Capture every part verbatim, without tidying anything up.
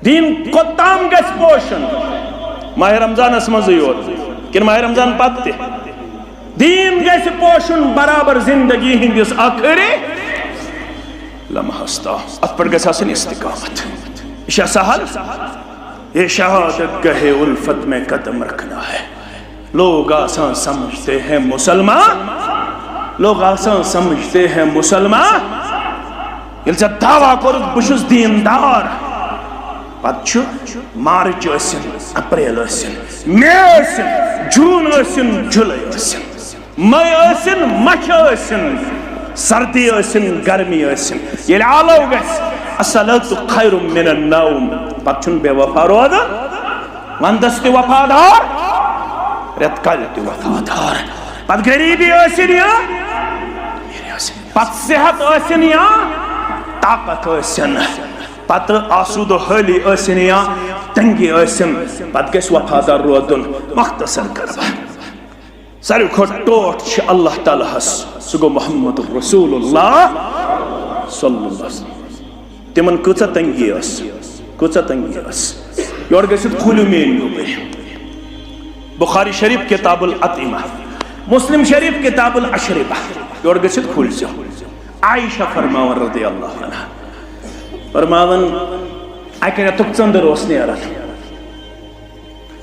دین کوتام گژھِ پوشن؟ ماہ رمضانس منٛزٕے یوت کِنہٕ ماہ رمضان پتہٕ تہِ؟ دین گژھِ پوشن برابر زندگی ہٕنٛدِس ٲخری لمحس تام۔ اتھ پٮ۪ٹھ گژھِ آسٕنۍ استقامت۔ یہِ چھا سہل؟ یہ شہادت گاہ الفت میں قدم رکھنا ہے۔ لوگ آسان سمجھتے ہیں مسلمان، لوگ آسان سمجھتے ہیں مسلمان۔ ییٚلہِ ژےٚ دعویٰ کوٚرُتھ بہٕ چھُس دیندار، پتہٕ چھُ مارچ ٲسِن، اپریل ٲسِن، مے ٲسِن، جون ٲسِن، جولائی ٲسِن، مئی ٲسِن، مچھ ٲسِن، سردی ٲسِن، گرمی ٲسِن، ییٚلہِ آلو گژھِ، الصلاۃ خیر من النوم، پتہٕ چھُنہٕ بے وفا روزان۔ ونٛدس تہِ وفادار، رٮ۪تہٕ کالہِ تہِ وفادار۔ پتہٕ غریٖبی ٲسِن یا، پتہٕ صحت ٲسِن یا طاقت ٲسِن، پتہٕ آسوٗدٕ حٲلی ٲسِن یا تنگی ٲسِن، پتہٕ گژھِ وفادار روزُن۔ مختصر کرٕ بہٕ۔ ساروی کھۄتہٕ ٹوٹھ چھِ اللہ تعالیٰ ہس، سُہ گوٚو محمد رسول اللہ صلی اللہ علیہ وسلم۔ تِمن کۭژاہ تنگی ٲس، کۭژاہ تنگی ٲس۔ یورٕ گٔژھِتھ کھوٗلِو میٲنۍ گوٚبٕرۍ۔ بخاری شریف کتاب الاطعمہ، مسلم شریف کتاب الاشربہ، یورٕ گٔژھِتھ کھوٗلۍ زیو۔ عائشہ فرماوان رضی اللہ عنہا، فرماوان، اکہِ رٮ۪تُک ژٔنٛدٕر اوس نیران،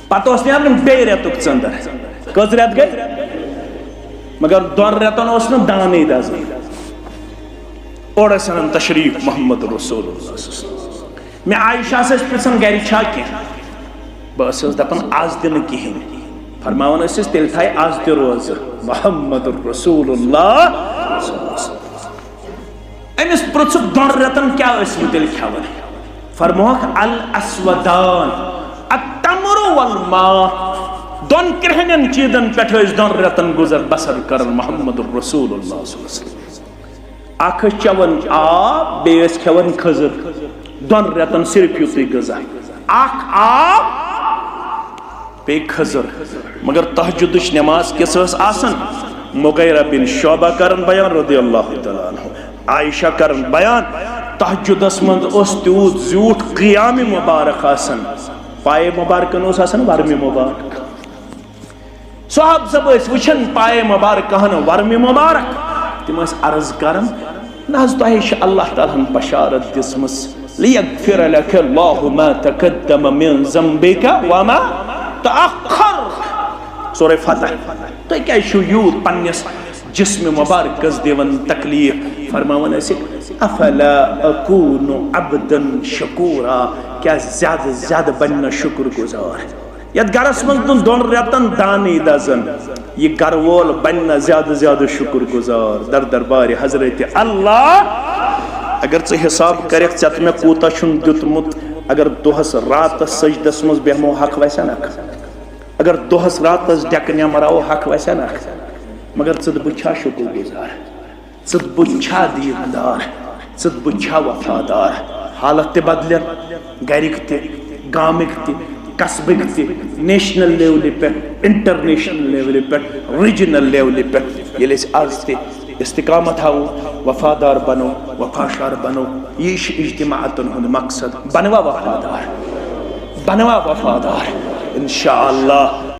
پتہٕ اوس نیران بیٚیہِ رٮ۪تُک ژٔنٛدٕر۔ کٔژ رٮ۪تھ گٔے؟ مگر دۄن رٮ۪تن اوس نہٕ دانٕے دزان۔ اورٕ ٲسۍ انان تشریف محمد رسول اللہ صلی اللہ علیہ وسلم۔ مےٚ عائشہ ٲس پرژھان، گرِ چھا کینٛہہ؟ بہٕ ٲسٕس دپان، از تہِ نہٕ کِہیٖنۍ۔ فرماوان ٲسِس، تیٚلہِ تھایہِ از تہِ روزٕ محمد رسول اللہ صلی اللہ علیہ وسلم۔ أمِس پرٛژھُکھ، دۄن رٮ۪تن کیٛاہ ٲسوٕ تیٚلہِ کھٮ۪وان؟ فرمووکھ، الاسودان، التمر والماء۔ دۄن کرٛہنٮ۪ن چیٖزن پٮ۪ٹھ ٲسۍ دۄن رٮ۪تن گُزر بسر کران محمد رسول اللہ صلی اللہ علیہ وسلم۔ اکھ ٲسۍ چٮ۪وان آب، بیٚیہِ ٲسۍ کھٮ۪وان کھٔزٕر۔ دۄن رٮ۪تن صرف یُتُے غذا، اکھ آب، بیٚیہِ کھٔزٕر۔ مگر تہجدٕچ نماز کِژھ ٲس آسان؟ مغیرہ بن شعبہ کرن بیان رضی اللہ تعالیٰ عنہ، عائشہ کرن بیان، تہجدس منٛز اوس تیوٗت زیوٗٹھ قیام مبارک آسان، پایہِ مبارکن اوس آسان ورمہِ مبارک۔ صحابہ صٲب ٲسۍ وٕچھان پایہِ مبارکہن ورمہِ مبارک، تِم ٲسۍ عرض کران، نہ حظ، تۄہہِ چھِ اللہ تعالیٰ ہن بشارت دِژمٕژ، لیغفر لک اللہ ما تقدم من ذنبک وما تأخر۔ سورہ فتح۔ تُہۍ کیٛازِ چھِو یوٗت پننِس جسم مبارکس دِوان تکلیف؟ فرماوان ٲسِکھ، افلا اکون عبدا شکورا، کیٛاہ زیادٕ زیادٕ بنہِ نہ شُکر گُزار؟ یتھ گرس منٛز نہٕ دۄن رٮ۪تن دانٕے دزان، یہِ گرٕ وول بنہِ نہ زیادٕ زیادٕ شُکر گُزار در دربارِ حضرت اللہ؟ اگر ژٕ حساب کرکھ، ژےٚ تہٕ مےٚ کوٗتاہ چھُن دیُتمُت، اگر دۄہس راتس سجدس منٛز بیہمو، حق وسیا نکھ؟ اگر دۄہس راتس ڈیکہٕ نٮ۪مراوو، حق وسیا نکھ؟ مگر ژٕ تہٕ بہٕ چھا شُکر گُزار؟ ژٕ تہٕ بہٕ چھا دیٖندار؟ ژٕ تہٕ بہٕ چھا وفادار؟ حالت تہِ بدلن، گرِکۍ تہِ، گامٕکۍ تہِ، قصبٕکۍ تہِ، نیشنل لیولہِ پٮ۪ٹھ، انٹرنیشنل لیولہِ پٮ۪ٹھ، ریجنل لیولہِ پٮ۪ٹھ۔ ییٚلہِ أسۍ از تہِ استقامت ہاوو، وفادار بنو، وفاشار بنو، یہِ چھُ اجتماعاتن ہُنٛد مقصد۔ بنوا وفادار، بنوا وفادار۔ انشاءاللہ